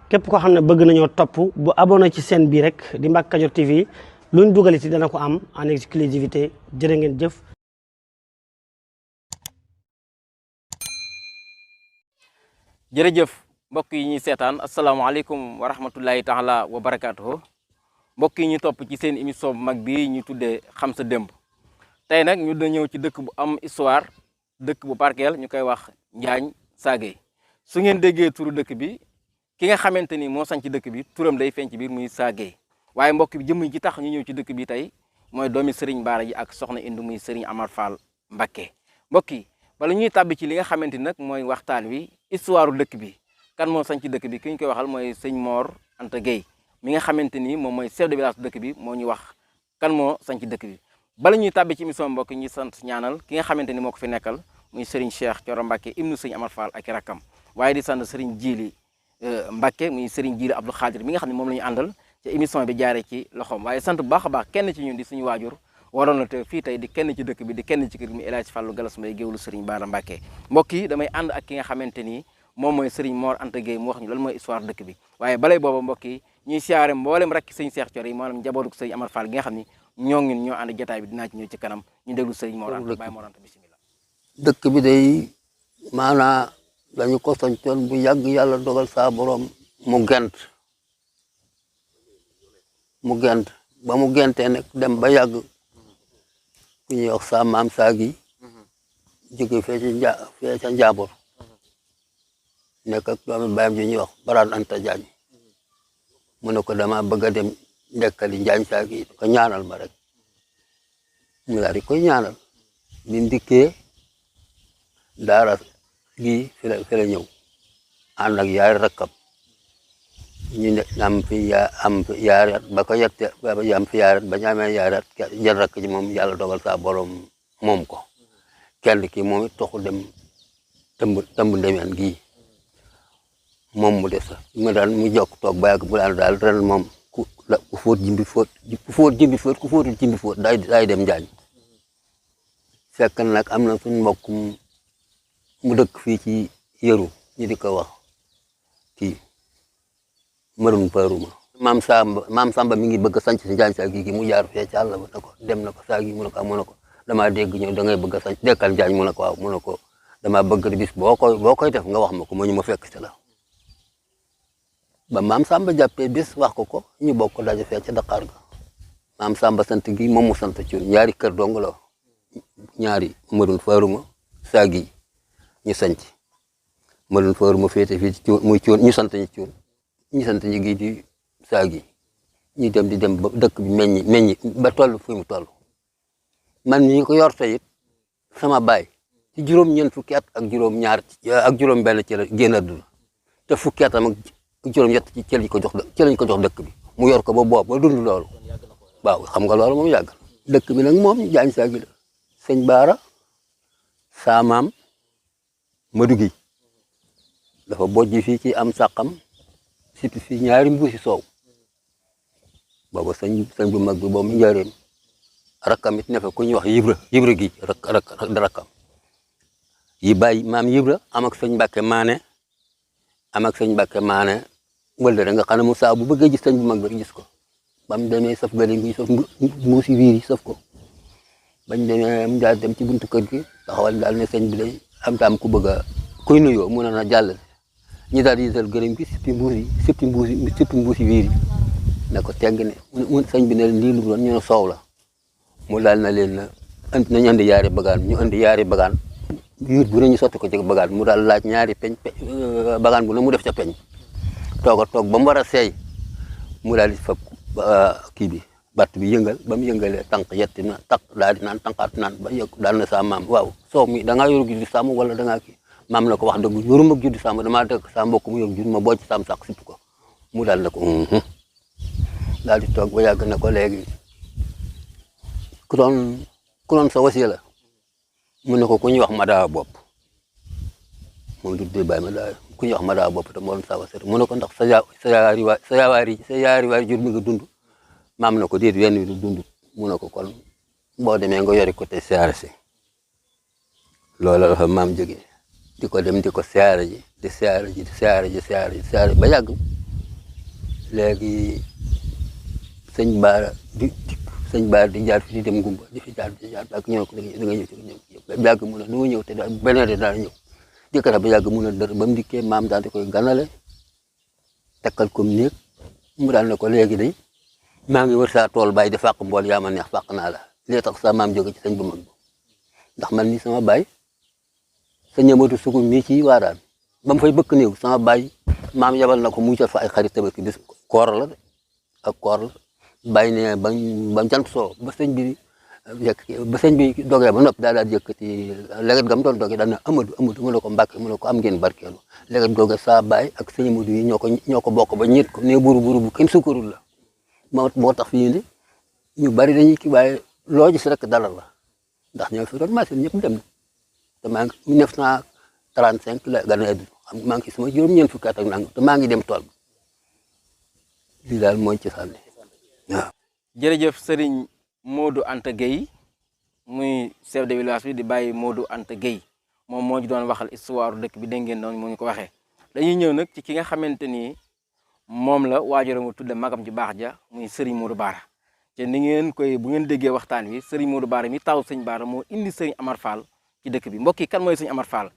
képp koo xam ne bëgg nañoo topp bu abonné ci chaîne bii rek di Mbacke Kadior TV luñ dugaliti dana ko am en exclusivité jërë ngeen jëf. jërëjëf mbokk yi ñuy seetaan asalaamaaleykum wa rahmatullahi taala wa barakaatuhu mbokk yi ñu topp ci seen émission bu mag bi ñu tuddee xam sa démb tey nag ñu da ñëw ci dëkk bu am histoire dëkk bu barkeel ñu koy wax Njaañ Saagay su ngeen déggee turu dëkk bi ki nga xamante ni moo sañ ci dëkk bi turam day feeñ ci biir muy Saagay waaye mbokk bi jëmm ji tax ñu ñëw ci dëkk bi tey mooy doomi Serigne Bara ji ak soxna Indu muy Serigne Amar Fall Mbacké mbokk yi bala ñuy tàbbi ci li nga xamante ni nag mooy waxtaan wi histoire dëkk bi kan moo sañ ci dëkk bi ki ñu koy waxal mooy sëñ Mor Anta Gueye mi nga xamante ni moom mooy chef de village dëkk bi moo ñu wax kan moo sañ ci dëkk bi bala ñuy tàbbi ci émission mbokk ñi sant ñaanal ki nga xamante ni moo ko fi nekkal muy Serigne Cheikh Thioro Mbacké ibnu sëñ Amar Fall ak rakkam waaye di sant Serigne Djili Mbacké muy Serigne Djili Abdou Khadir mi nga xam ne moom la ñu àndal ci émission bi jaaree ci loxoom waaye sant bu baax a baax kenn ci ñun di suñu waajur waroon na te fii tey di kenn ci dëkk bi di kenn ci kër gi mu El Hadj Fallou Galas Mbaye géwlu Serigne Bara Mbacké mbokk yi damay ànd ak ki nga xamante ni moom mooy Serigne Mor Anta Gueye mu wax ñu lan mooy histoire dëkk bi waaye balay booba mbokk yi ñuy siyaare mboolem rek sëñ Cheikh Thioro yi maanaam njabootu sëñ Amar Fall gi nga xam ni ñoo ànd jotaay bi dinaa ci ñëw ci kanam ñu déglu Serigne Mor Anta Baye Mor Anta bismillah. dëkk bi day maanaa dañu ko sancoon bu yàgg yàlla dogal saa borom mu gent ba mu gentee nag dem ba yàgg ku ñuy wax sa maam Saagi jóge fee ca Njaambur nekk ak doomi baayam ji ñuy wax Baraan Anta Jaañ mu ne ko dama bëgg a dem ndekkali Njaañ Saagi ko ñaanal ma rek mu daal di koy ñaanal bi ndikkee daara gi fi la ñëw ànd ak yaari rakkam ñu ne am fi yaari at ba ko yette am fi yaari at ba ñu amee yaari at jël rakk ji moom yàlla dogal saa borom moom ko kenn ki moom it toxu dem tëmb ndemeen gii moom mu des mu daan mu jokk toog ba yàgg mu daan daal ren moom ku fóot jimbi fóot ku fóotul jimbi fóot day dem Njaañ fekk nag am na suñ mbokk mu dëkk fii ci Yëru ñu di ko wax kii Marum Paruma maam Samba mi ngi bëgg a sanc si Njaañ Saagi gi mu jaar fee ci àll ba ne ko dem na ko Saagi mu ne ko damaa dégg ñëw da ngay bëgg a sanc dekkal Njaañ mu ne ko waaw mu ne ko damaa bëgg bis boo koy def nga wax ma ko ma ñu ma fekk ci la ba maam Samba jàppee bis wax ko ñu bokk daje fee ca Dakar ga maam Samba sant gi moom mu sant Cuun ñaari kër dong la ñaari Marum Paruma Saagi ñu sanc Marum Paruma féete fii ci muy Cuun ñu sant ñi Cuun ñu sant ñi gi di Saagi ñu dem di dem ba dëkk bi meññi ba toll fu mu toll man mii ko yor tey it sama baay ci juróom-ñeent fukki at ak juróom-ñaar ak juróom-benn ci la génn àdduna te fukki atam ak juróom-ñett ci lañ ko jox dëkk bi mu yor ko ba boobu ba dund loolu waaw xam nga loolu moom yàgg dëkk bi nag moom Njaañ Saagi la sëñ Baara saamaam Madu Gi dafa bojj fii ci am sàqam sipi fii ñaari mbuusi soow booba sëñ bu mag bi boobu njëreem rakkam it ne fa ku ñuy wax yibra gi rakkam yi bàyyi maam yibra am ak sëñ Mbàkke maane wala da nga xam ne mu saa bu bëggee gis sëñ bu mag bi gis ko ba mu demee saf gële bi saf mbuusi wiir yi saf ko bañ demee mu daal dem ci buntu kër gi taxawal daal ne sëñ bi lay am ku bëgg a kuy nuyoo mu ne na jàll ñi daal di jël gërëm gi sippi mbuusi wiir yi ne ko tegg ne sëñ bi ne lii lu doon ñu ne soow la mu daal na leen nañu andi yaari bagaan ñu andi yaari bagaan wiir bu ne ñu sotti ko ci bagaan mu daal laaj ñaari peñ bagaan bu ne mu def ca peñ toog ba mu war a seey mu daal di fab kii bi batt bi yëngal ba mu yëngalee tànk yetti na tànk daal di naan tànkaat naan ba yëg daal na saa maam waaw soow mi da ngaa yoru juddu sàmm wala da ngaa kii maam na ko wax dëgg yoruma juddu sàmm damaa dëkk saa mbokk mu yor juddu ma bocc sàmm sax sipp ko mu daal na ko daal di toog ba yàgg na ko léegi ku doon sa wasiila mu ne ko ku ñuy wax Madaa Bopp moom du dee bàyyi Madaa ku ñuy wax Madaa Bopp te moo doon sa wasiila mu ne ko ndax sa yaari waari jur mi nga dund maam na ko déet wenn wi du dund mu ne ko kon boo demee nga yori ko te siyaare si loolu la fa maam jógee di ko dem di ko siyaare ji di siyaare ba yàgg léegi sëñ Baara sëñ Baara di jaar fi di dem Gumba di fi jaar ak ñëw ko da nga ñëw ci ñëw yàgg mu ne du ma ñëw te daal beneen de daal ñëw jëkkër ba yàgg mu ne dër ba mu dikkee maam daal di koy ganale takkal comme néeg mu daal ne ko léegi day maa ngi wër saa tool baay di fàq mbool yaa ma neex fàq naa la lii tax sa maam jóge ci sëñ bu mag ba ndax man ni sama baay sa ñëmatu sukum mii ci waaraan ba mu fay bëkk néew sama baay maam yabal na ko mu jot fa ay xarit tabaski bis koor la de ak koor la bàyyi ne ba jant soo ba sëñ bi dogee ba noppi daal yëkkati leget gam doon dogee daal ne Amadou mu ne ko Mbàkke mu ne ko am ngeen barkeelu leget googe saa baay ak sëñ Amadou yi ñoo ko bokk ba ñiit ko ne buru bu kenn sukkarul la moo tax fii ne ñu bari dañuy kii waaye loo gis rek dalal la ndax ñoo fi doon machine ñëpp dem na te maa ngi 1935 la gane àdduna xam maa ngi sama juróom-ñeent fukki at ak nangam te maa ngi dem tool lii daal mooy ci sànni waaw. jërëjëf Serigne Modou Anta Gueye muy chef de village bi di bàyyi Modou Anta Gueye moom moo ñu doon waxal histoire dëkk bi dégg ngeen noonu moo ñu ko waxee. dañuy ñëw nag ci ki nga xamante ni moom la waajuram mu tudde magam ju baax ja muy Serigne Modou Bara te ni ngeen koy bu ngeen déggee waxtaan wi Serigne Modou Bara mi taw sëñ Bara moo indi Serigne Amar Fall ci dëkk bi mbokk yi kan mooy sëñ Amar Fall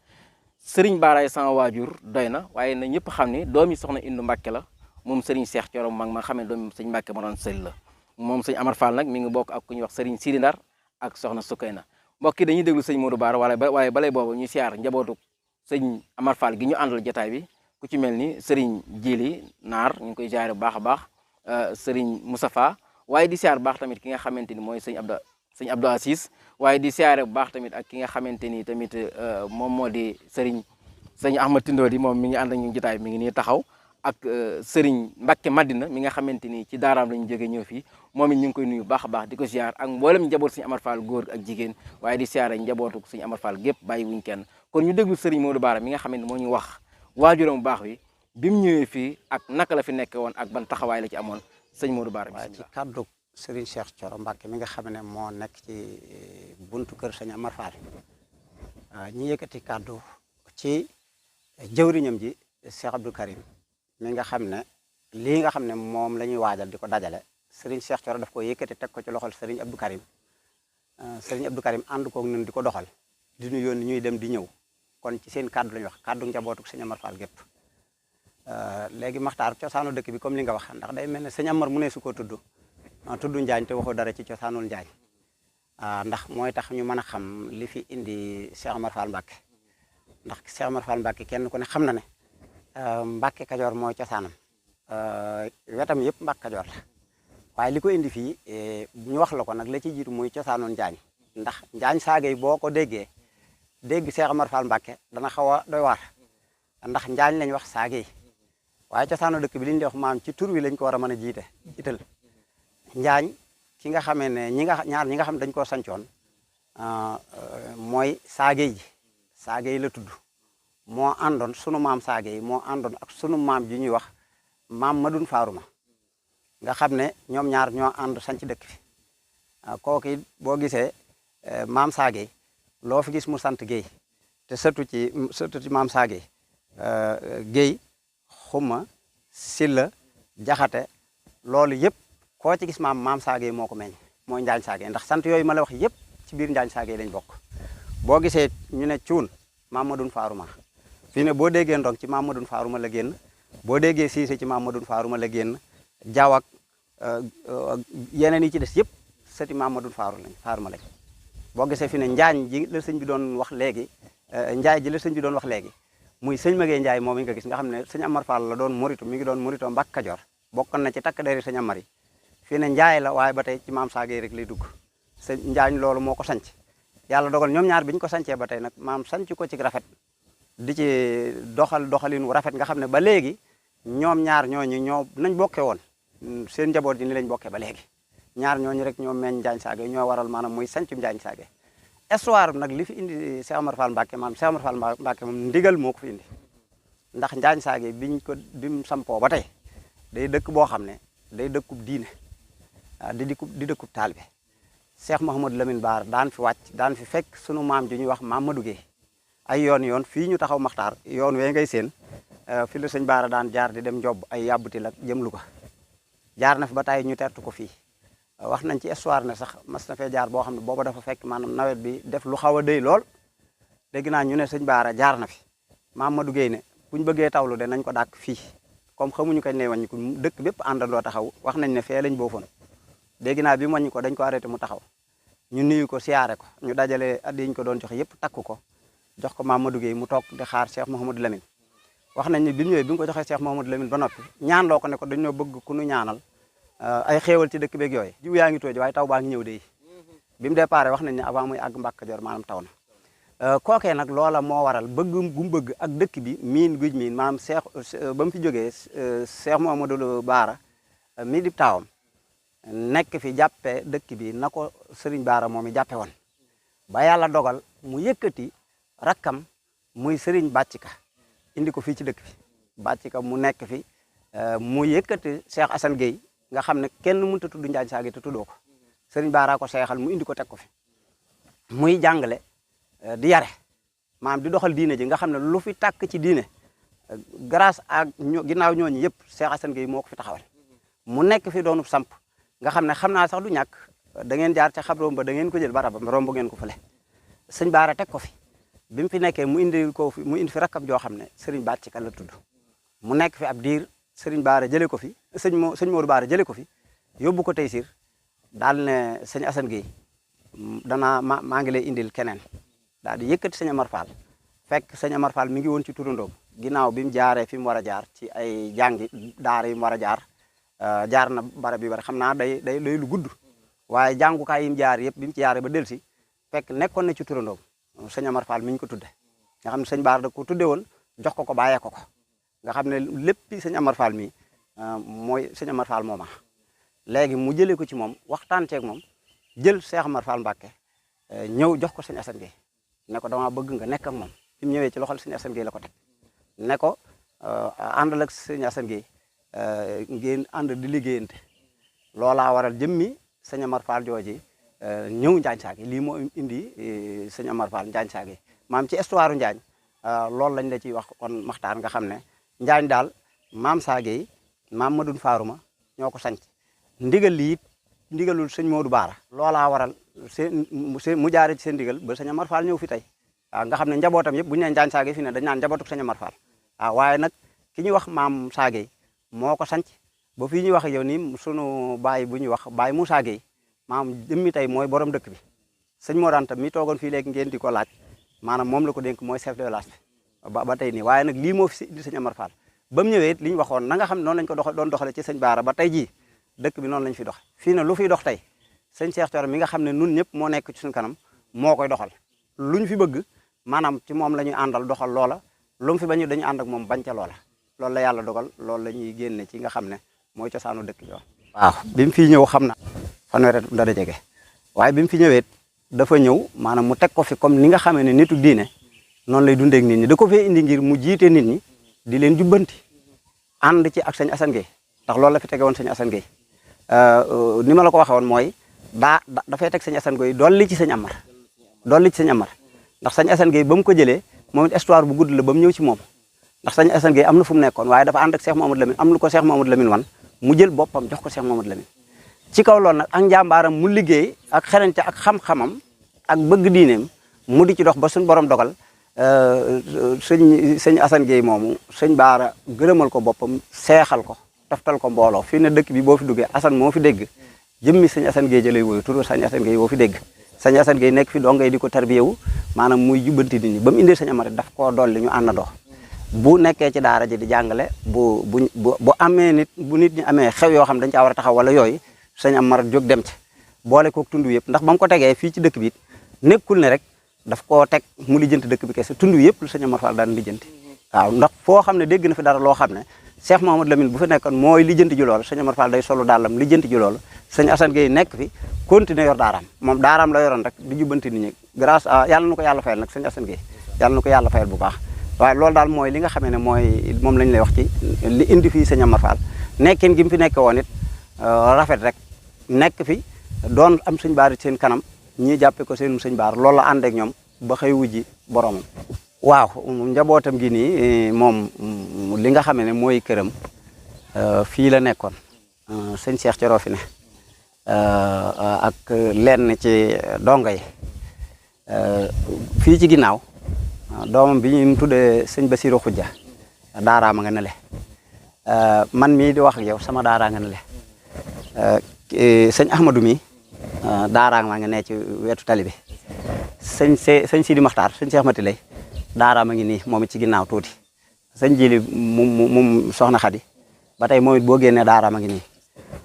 Serigne Bara sama waajur doy na waaye na ñëpp xam ne doomi soxna Indu Mbàkke la moom Serigne Cheikh Thioro mag ma xam ne doomi sëñ Mbàkke ma doon sël la moom sëñ Amar Fall nag mi ngi bokk ak ku ñuy wax Serigne Sidi Ndar ak soxna Sukayna mbokk yi dañuy déglu sëñ Modou Bara waaye balay boobu ñu siyaar njabootu sëñ Amar Fall gi ñu àndal jotaay bi ku ci mel ni Serigne Jili Naar ñu ngi koy jaare bu baax a baax Serigne Moustapha waaye di siyaar bu baax tamit ki nga xamante ni mooy sëñ Abdou Assis waaye di siyaare bu baax tamit ak ki nga xamante ni tamit moom moo di sëñ Ahmad Tindo di moom mi ngi ànd ak ñu jotaay mi ngi nii taxaw ak Serigne Mbacke Madina mi nga xamante ni ci daaraam lañu jógee ñëw fii moom it ñu ngi koy nuyu baax a baax di ko siyaar ak mboolem njaboot sëñ Amar Fall góor ak jigéen waaye di siyaare njabootu sëñ Amar Fall gépp bàyyi wuñ kenn kon ñu déglu Serigne Modou Bara mi nga xamante moo ñu wax waajuram bu baax wi bi mu ñëwee fii ak naka la fi nekke woon ak ban taxawaay la ci amoon sëñ Modou Bara. waaw ci kaddu Serigne Cheikh Thioro Mbacke mi nga xam ne moo nekk ci buntu kër sëñ Amar Fall ñi yëkkati kaddu ci jëwriñam ji Cheikh Abdou Karim mi nga xam ne lii nga xam ne moom la ñuy waajal di ko dajale Serigne Cheikh Thioro daf ko yëkkati teg ko ci loxol Serigne Abdou Karim Serigne Abdou Karim ànd koog ñun di ko doxal di ñu yónni ñuy dem di ñëw kon ci seen kaddu la ñuy wax kaddu njabootu sëñ Amar Fall gépp léegi Maxtaar cosaanu dëkk bi comme li nga wax ndax day mel ne sëñ Amar mu ne su ko tudd Njaañ te waxu dara ci cosaanul Njaañ ndax mooy tax ñu mën a xam li fi indi Cheikh Amar Fall Mbacke ndax Cheikh Amar Fall Mbacke kenn ku ne xam na ne Mbacke Kajoor mooy cosaanam wetam yëpp Mbacke Kajoor la waaye li ko indi fii ñu wax la ko nag la ci jiitu muy cosaanul Njaañ ndax Njaañ saagay boo ko déggee dégg Cheikh Amar Fall Mbacke dana xaw a doy waar ndax Njaañ lañ wax saagay waaye cosaanu dëkk bi li ñu di wax maam ci tur wi lañ ko war a mën a jiital Njaañ ki nga xamee ne ñaar ñi nga xam dañ koo sancoon mooy saagay ji saagay la tudd moo àndoon sunu maam saagay moo àndoon ak sunu maam ji ñuy wax maam Madun Faaruma nga xam ne ñoom ñaar ñoo ànd sanc dëkk fi kooku boo gisee maam saagay loo fi gis mu sant Géey te sëtu ci maam saagay Géey xuma silla jaxate loolu yëpp koo ci gis maam saagay moo ko meññ mooy Njaañ saagay ndax sant yooyu ma la wax yëpp ci biir Njaañ saagay lañ bokk boo gisee ñu ne cuun maam Madun Faaruma fii ne boo déggee ndong ci maam Madun Faaruma la génn boo déggee siise ci maam Madun Faaruma la génn jaw ak yeneen yi ci des yëpp sëti maam Madun Faaruma lañ boo gisee fi ne Njaañ ji la sëñ bi doon wax léegi Njaay ji la sëñ bi doon wax léegi muy sëñ Magee Njaay moom nga gis nga xam ne sëñ Amar Fall la doon muritu mi ngi doon murito Mbàkke Kajoor bokkoon na ci takk deri sëñ Amar yi fii ne Njaay la waaye ba tey ci maam saagay rek lay dugg sëñ Njaañ loolu moo ko sanc yàlla dogal ñoom ñaar bi ñu ko sancee ba tey nag maam sanc ko ci rafet di ci doxalin wu rafet nga xam ne ba léegi ñoom ñaar ñooñu ñoo nañ bokke woon seen njaboot ji ni lañ bokkee ba léegi ñaar ñooñu rek ñoo meññ Njaañ saagay ñoo waral maanaam muy sancum Njaañ saagay histoire nag li fi indi Cheikh Amar Fall Mbacke maam Cheikh Amar Fall Mbacke moom ndigal moo ko fi indi ndax Njaañ saagay bim sampoo ba tey day dëkk boo xam ne day dëkkub diine di dëkkub taalibe Cheikh Mouhamadou Lamine Bara daan fi wàcc daan fi fekk sunu maam ju ñuy wax maam Madou Gueye ay yoon fii ñu taxaw Maxtaar yoon wee ngay seen fi la sëñ Bara daan jaar di dem Njob ay yàbbuti la jëm Louga jaar na fi ba tey ñu tertu ko fii wax nañ ci histoire ne sax mas na fee jaar boo xam ne booba dafa fekk maanaam nawet bi def lu xaw a dëy lool dégg naa ñu ne sëñ Baara jaar na fi maam Madou Guèye ne buñ bëggee tawlu de nañ ko dàkk fii comme xamuñu kañ lay wàññi ko dëkk bépp àndandoo taxaw wax nañ ne fee lañ boofoon dégg naa bi mu wàññi ko dañ ko arrêté mu taxaw ñu nuyu ko siyaare ko ñu dajale addi ñu ko doon joxe yëpp takku ko jox ko maam Madou Guèye mu toog di xaar Cheikh Mouhamadou Lamine wax nañ ne bi mu ñëwee bi nga ko joxee Cheikh Mouhamadou Lamine ba noppi ñaan loo ko ne ko dañoo bëgg ku nu ñaanal ay xéewal ci dëkk beeg yooyu jiw yaa ngi tooji waaye taw baa ngi ñëw de bi mu départ wax nañ ne avant muy àgg Mbàkke Kajoor maanaam taw na kookee nag loola moo waral bëgg gu mu bëgg ak dëkk bi miin guj miin maanaam Cheikh ba mu fi jógee Cheikh Mouhamadou Baara mi di taawam nekk fi jàppe dëkk bi na ko Serigne Baara moom i jàppe woon ba yàlla dogal mu yëkkati rakkam muy Serigne Bàccika indi ko fii ci dëkk bi Bàccika mu nekk fi mu yëkkati Cheikh Assane Gueye nga xam ne kenn mënut a tudd Njaañ Saagi te tuddoo ko Serigne Baara ko seexal mu indi ko teg ko fi muy jàngale di yare maam di doxal diine ji nga xam ne lu fi tàkk ci diine grâce ak ginnaaw ñooñu yëpp Cheikh Assane Gueye moo ko fi taxawal mu nekk fi doonu samp nga xam ne xam naa sax du ñàkk da ngeen jaar ca xabroom ba da ngeen ko jël barabam romb ngeen ko fële sëñ Baara teg ko fi bi mu fi nekkee mu indi fi rakkab joo xam ne Serigne Bàccika la tudd mu nekk fi ab diir Serigne Baara jëlee ko fi sëñ Modou Baara jëlee ko fi yóbbu ko Taysir daal ne sëñ Assane Gueye maa ngi lay indil keneen daal di yëkkati sëñ Amar Fall fekk sëñ Amar Fall mi ngi woon ci turandoom ginnaaw bi mu jaaree fi mu war a jaar ci ay jàngi daara yi mu war a jaar na barab bi bari xam naa day lu gudd waaye jàngukaay yi mu jaar yëpp bi mu ci jaaree ba delsi fekk nekkoon na ci turandoom sëñ Amar Fall mi ñu ko tudde nga xam ne sëñ Baara da ko tudde woon jox ko bàyyee ko nga xam ne lépp sëñ Amar Fall mi mooy sëñ Amar Fall mooma léegi mu jëlee ko ci moom waxtaan ceeg moom jël Cheikh Amar Fall Mbàkke ñëw jox ko sëñ Assane Gueye ne ko dama bëgg nga nekk ak moom bi mu ñëwee ci loxol sëñ Assane Gueye la ko teg ne ko àndal ak sëñ Assane Gueye ngeen ànd di liggéeyante loolaa waral jëmmi sëñ Amar Fall jooji ñëw Njaañ Saagi lii moo indi sëñ Amar Fall Njaañ Saagi maam ci histoire Njaañ loolu lañ la ciy wax kon maxtaan nga xam ne Njaañ daal maam Saagi yi maam Madoune Farouma ñoo ko sanc ndigal lii ndigalul sëñ Modou Baara loolaa waral mu jaare ci seen ndigal ba sëñ Amar Fall ñëw fi tey waaw nga xam ne njabootam yëpp bu ñu nee Njaañ Saagi fi ne dañ naan njabootuk sëñ Amar Fall waaw waaye nag ki ñuy wax maam Saagi moo ko sanc ba fii ñuy wax yow nii sunu baay bu ñuy wax baay Moussa Gueye maam jëmmi tey mooy borom dëkk bi sëñ Mor Anta mi toogoon fii léegi ngeen di ko laaj maanaam moom la ko dénk mooy chef de village bi ba tey nii waaye nag lii moo fi di sëñ Amar Fall ba mu ñëwee it li ñu waxoon na nga xam ne noonu lañ ko doon doxale ci sëñ Baara ba tey jii dëkk bi noonu lañ fi doxe fii ne lu fiy dox tey sëñ Cheikh Thioro mi nga xam ne nun ñëpp moo nekk ci suñu kanam moo koy doxal luñ fi bëgg maanaam ci moom la ñuy àndal doxal loola lu mu fi bañu dañu ànd ak moom bañ ca loola loolu la yàlla dogal loolu la ñuy génne ci nga xam ne mooy cosaanu dëkk bi waaw bi mu fi ñëw xam na fanweeri dara jege waaye bi mu fi ñëwee dafa ñëw maanaam mu teg ko fi comme ni nga xamee ne nitu diine noonu lay dundee ak nit ñi da ko fee indi ngir mu jiite nit ñi di leen jubbanti ànd ci ak sëñ Assane Gueye ndax loolu la fi tege woon sëñ Assane Gueye ni ma la ko waxee woon mooy dafay teg sëñ Assane Gueye dolli ci sëñ Amar ndax sëñ Assane Gueye ba mu ko jëlee moom it histoire bu gudd la ba mu ñëw ci moom ndax sëñ Assane Gueye am na fu mu nekkoon waaye dafa ànd ak Cheikh Mamadou Lamine am lu ko Cheikh Mamadou Lamine wan mu jël boppam jox ko Cheikh Mamadou Lamine ci kaw loolu nag ak njàmbaaram mu liggéey ak xerañte ak xam-xamam ak bëgg diineem mu di ci dox ba suñu borom dogal sëñ Assane Gueye moomu sëñ Baara gërëmal ko boppam seexal ko toftal ko mbooloo fii ne dëkk bi boo fi duggee Assane moo fi dégg jëmmi sëñ Assane Gueye jëlay woyu turu sëñ Assane Gueye boo fi dégg sëñ Assane Gueye nekk fi dongay di ko tarbiyewu maanaam muy jubbanti nit ñi ba mu indee sëñ Amar daf koo dolli ñu àndandoo bu nekkee ci daara ji di jàngale bu amee nit ñi amee xew yoo xam dañ caa war a taxaw wala yooyu sëñ Amar jóg dem ci boole koog tund yëpp ndax ba mu ko tegee fii ci dëkk bi nekkul ne rek daf koo teg mu lijjanti dëkk bi kese tund yëpp lu sëñ Amar Fall daan lijjanti waaw ndax foo xam ne dégg na fi dara loo xam ne Cheikh Mamadou Lamine bu fi nekkoon mooy lijjanti ji loolu sëñ Amar Fall day solu dàllam lijjanti ji loolu sëñ Assane Gueye nekk fi continuer yor daaraam moom daaraam la yoroon rek di jubbanti nit ñi grâce à yàlla na ko yàlla fayal nag sëñ Assane Gueye yàlla na ko yàlla fayal bu baax waaye loolu daal mooy li nga xamee ne mooy moom lañ lay wax ci li indi fii sëñ Amar Fall nekkin gi mu fi nekk woon it rafet rek nekk fi doon am sëñ Baara ci seen kanam ñi jàppe ko seen sëñ Baara loolu la ànd ak ñoom ba xëy wujji boromam waaw njabootam gi nii moom li nga xamee ne mooy këram fii la nekkoon sëñ Cheikh Thioro fi ne ak lenn ci donga yi fii ci ginnaaw doomam bi ñu tuddee sëñ Basirou Khoudia daaraam nga ne le man mii di wax ak yow sama daaraa nga ne le sëñ Ahmadou mi daaraam maa nga ne ci wetu tali bi sëñ Sidi Maxtaar sëñ Cheikh Mati lay daaraam a ngi nii moom it ci ginnaaw tuuti sëñ Jili mum soxna Xadi ba tey moom it boo génnee daaraam a ngi nii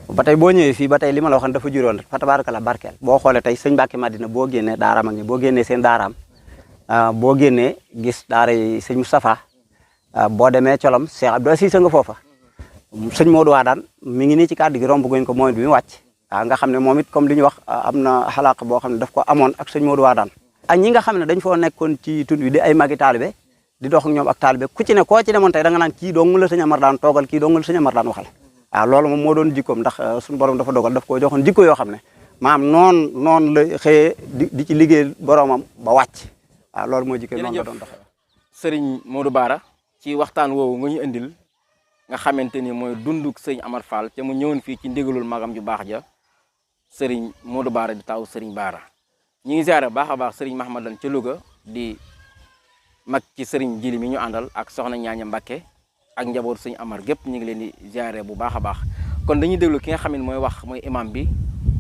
ba tey boo ñëwee fii ba tey li ma la waxoon dafa juróon fa tabaarakalla barkeel boo xoolee tey sëñ Mbàkke Madina boo génnee daaraam a ngi nii boo génnee seen daaraam boo génnee gis daara yi sëñ Moustapha boo demee colom Cheikh Abdou Assis nga foofa sëñ Modou Wadane mi ngi nii ci kàddu gi romb guñ ko moom it bi mu wàcc nga xam ne moom it comme li ñu wax am na xalaaq boo xam ne daf ko amoon ak sëñ Modou Wadane ak ñi nga xam ne dañ foo nekkoon ci tund wi di ay magi taalibe di dox ak ñoom ak taalibe ku ci ne koo ci demoon tey da nga naan kii dong la sëñ Amar daan toogal kii dong la sëñ Amar daan waxal waaw loolu moom moo doon jikkoom ndax suñu borom dafa dogal daf koo joxoon jikko yoo xam ne maam noonu la xëyee di ci liggéey boromam ba wàcc waaw loolu moo jikko noonu la doon doxee. Sëriñ Modou Bara ci waxtaan woowu nga ñu indil nga xamante ni mooy dunduk sëñ Amar Fall te mu ñëwoon fii ci ndigalul magam ju baax ja sëriñ Modou Bara di taw sëriñ Bara ñi ngi ziare baax a baax sëriñ Mahamadan ca Louga di mag ci sëriñ Jili mi ñu àndal ak soxna Ñaaña Mbakke ak njaboot sëñ Amar gépp ñu ngi leen di ziare bu baax a baax kon dañuy déglu ki nga xam ne mooy wax mooy imam bi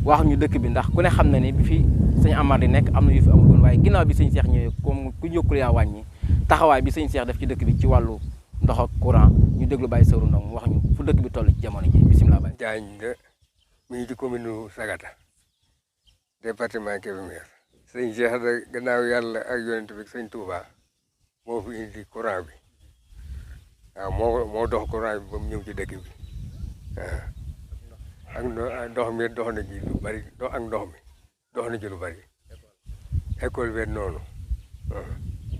wax ñu dëkk bi ndax ku ne xam na ne bi fi sëñ Amar di nekk am na yu fi amul woon waaye ginnaaw bi sëñ Cheikh ñëwee comme ku yokkul yaa wàññi taxawaay bi sëñ Cheikh def ci dëkk bi ci wàllu ndox ak courant ñu déglu Baye Sawru Ndong mu wax ñu fu dëkk bi toll ci jamono ji bisimilah Baye. Diagne de mi ngi ci commune Sagata département Kébémer. sëñ Cheikh da gannaaw yàlla ak yonent bi sëñ Touba moo fi indi courant bi waaw moo dox courant bi ba mu ñëw ci dëkk bi ak ndox mi dox na ci lu bari ak ndox mi dox na ci lu bari école bi noonu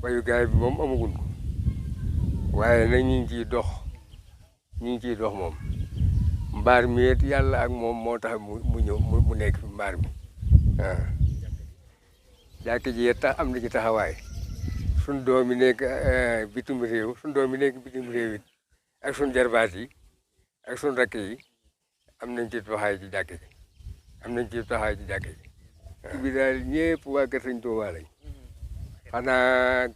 bayukaay bi moom amaguñ ko waaye nag ñu ngi ciy dox moom mbaar mi it yàlla ak moom moo tax mu ñëw mu nekk fi mbaar mi waaw jàkk ji tax am na ci taxawaay suñ doom yi nekk bitim réew it ak suñ jarbaat yi ak suñ rakk yi am nañ ci taxawaay ci jàkk ji bi daal ñëpp waa kër sëñ Tuubaa lañ xanaa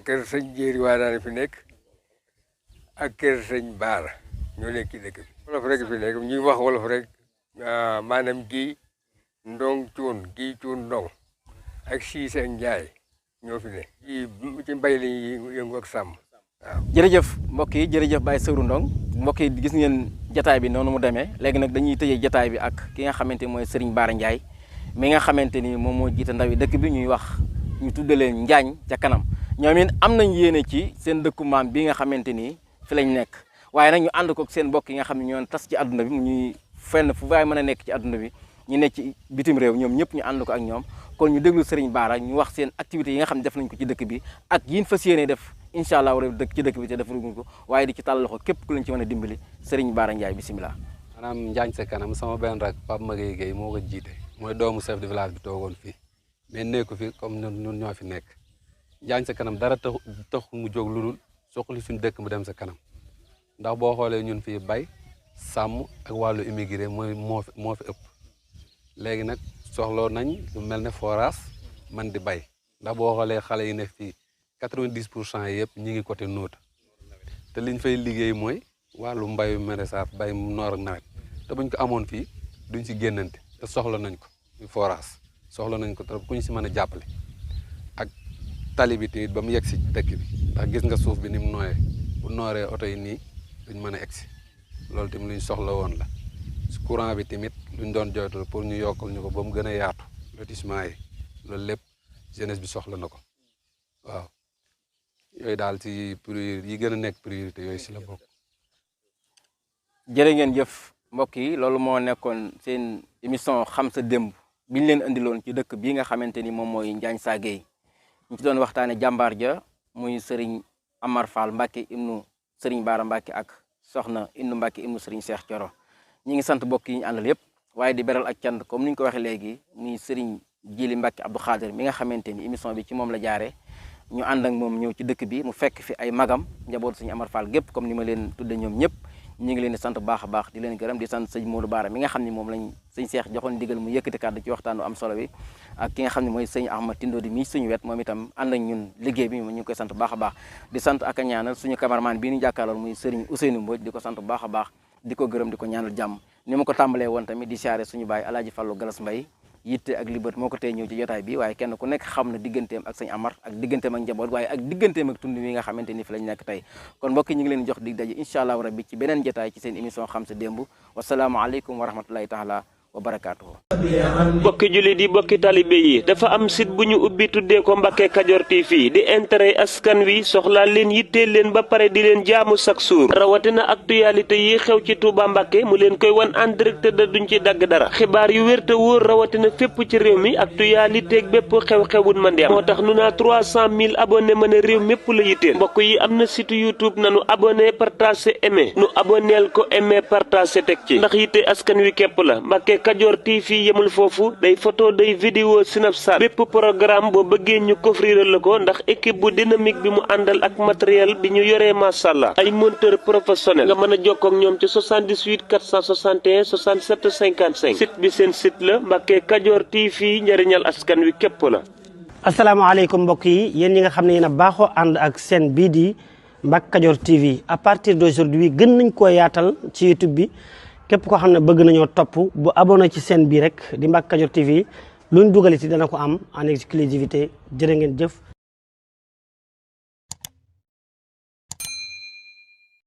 kër sëñ Jéeri Wadane fi nekk ak kër sëñ Baara ñoo nekk ci dëkk bi wolof rek fi nekk ñuy wax wolof rek maanaam gi ndong cuun gii cuun ndong ak Siise ak Njaay ñoo fi ne ci mbay la ñuy yëngu ak sàmm waaw. jërëjëf mbokk yi jërëjëf Baye Sawru Ndong mbokk yi gis ngeen jataay bi noonu mu demee léegi nag dañuy tëjee jataay bi ak ki nga xamante mooy Serigne Bara Ndiaye mi nga xamante ni moom moo jiite ndaw yi dëkk bi ñuy wax ñu tudde leen Njaañ ca kanam ñoom it am nañ yéene ci seen dëkku maam bi nga xamante ni fi lañ nekk waaye nag ñu ànd ko seen mbokk yi nga xam ne ñoo tas ci àdduna bi ñuy fenn fu waay mën a nekk ci àdduna bi ñu nekk ci bitim réew ñoom ñëpp ñu ànd ko ak ñoom kon ñu déglu Serigne Bara ñu wax seen activités yi nga xam ne def nañ ko ci dëkk bi ak yin fas yéene def incha allah war dëkk ci dëkk bi te defaruñ ko waaye di ci tàll loxo képp ku leen ci mën a dimbali Serigne Bara Ndiaye bisimilah. maanaam Njaañ sa kanam sama benn rak Pape Maguette Gueye moo ko jiite mooy doomu chef de village bi toogoon fii mais nekku fi comme ñun ñoo fi nekk Njaañ sa kanam dara tax mu jóg lu dul soxli suñu dëkk mu dem sa kanam ndax boo xoolee ñun fii bay sàmm ak wàllu immigré mooy moo fi ëpp léegi nag soxloo nañ lu mel ne forage man di bay ndax boo xoolee xale yi ne fii 90% yëpp ñi ngi côté Nota te liñ fay liggéey mooy wàllu mbayu maraîchage bay noor ak nawet te buñ ko amoon fii duñ si génnante te soxla nañ ko forage soxla nañ ko trop ku ñu si mën a jàppale ak tali bi tamit ba mu yegg si dëkk bi ndax gis nga suuf bi ni mu nooyee bu nooree oto yi nii duñ mën a egg si loolu tamit luñ soxla woon la courant bi tamit luñ doon jooytu pour ñu yokkal ñu ko ba mu gën a yaatu lotissement yi loolu lépp jeunesse bi soxla na ko waaw yooyu daal ci priorité yi gën a nekk priorité yooyu si la bokk. jërë ngeen jëf mbokk yi loolu moo nekkoon seen émission xam sa démb bi ñu leen andiloon ci dëkk bii nga xamante ni moom mooy Njaañ Saa Gueye ñu ci doon waxtaane jàmbaar ja muy Serigne Amar Fall Mbacke ibnu Serigne Bara Mbacke ak soxna Indu Mbacke ibnu Serigne Cheikh Thioro ñi ngi sant mbokk yi ñu àndal yëpp waaye di beral ak cant comme ni ñu ko waxee léegi muy Serigne Jili Mbacke Abdou Khadir mi nga xamante ni émission bi ci moom la jaaree ñu ànd ak moom ñëw ci dëkk bi mu fekk fi ay magam njaboot Serigne Amar Fall gépp comme ni ma leen tudde ñoom ñëpp ñu ngi leen di sant baax a baax di leen gërëm di sant sëñ Modou Bara mi nga xam ne moom lañ sëñ Cheikh joxoon digal mu yëkkati kàddu ci waxtaanu am solo bi ak ki nga xam ne mooy sëñ Ahmad Tindodi mi suñu wet moom itam ànd ak ñun liggéey bi ñu ngi koy sant baax a baax di sant ak a ñaanal suñu cameraman bii ñu jàkkaarlool muy Serigne Ousseynou Mbodj di ko sant baax a baax di ko gërëm di ko ñaanal jàmm ni ma ko tàmbalee woon tamit di siyaare suñu baay Alaaji Fallou Galas Mbay yitte ak libat moo ko tey ñëw ci jotaay bi waaye kenn ku nekk xam na digganteem ak sëñ Amar ak digganteem ak njaboot waaye ak digganteem ak tund wi nga xamante ni fi lañ nekk tey kon mbokk yi ñu ngi leen jox dig daje incha allahu rabbi ci beneen jotaay ci seen émission xam sa démb wasalaamu aleykum wa rahmatullahi taala wa barakaatuhu. bokki jullit yi bokki talibe yi dafa am site bu ñu ubbi tuddee ko Mbacke Kadior TV di intérêt askan wi soxlaa leen yitteel leen ba pare di leen jaamu chaque jour rawatina actualité yi xew ci Touba Mbacke mu leen koy wan en direct da duñ ci dagg dara xibaar yu wér te wóor rawatina fépp ci réew mi actualité ak bépp xew-xewun man di am moo tax nu naa 300 000 abonné mën a réew mépp la yitteel mbokk yi am na site YouTube nanu abonné partagé aimé nu abonneel ko aimé partagé teg ci ndax yitte askan wi képp la Mbacke Kadior TV yemul foofu day photo day vidéo Snapchat bépp programme boo bëggee ñu coffrir la ko ndax équipe bu dynamique bi mu àndal ak matériel bi ñu yoree masàllaa ay monteur professionnel nga mën a jokkoo ak ñoom ci 78 461 67 55 site bi seen site la Mbacke Kadior TV njëriñal askan wi képp la. asalaamaaleykum mbokk yi yéen ñi nga xam ne yéen a baaxoo ànd ak seen bii di Mbacke Kadior TV à partir d'aujourd'hui gën nañ koo yaatal ci YouTube bi. képp koo xam ne bëgg nañoo topp bu abonné ci seen bii rek di Mbacke Kadior TV luñ dugaliti dana ko am en exclusivité jërë ngeen jëf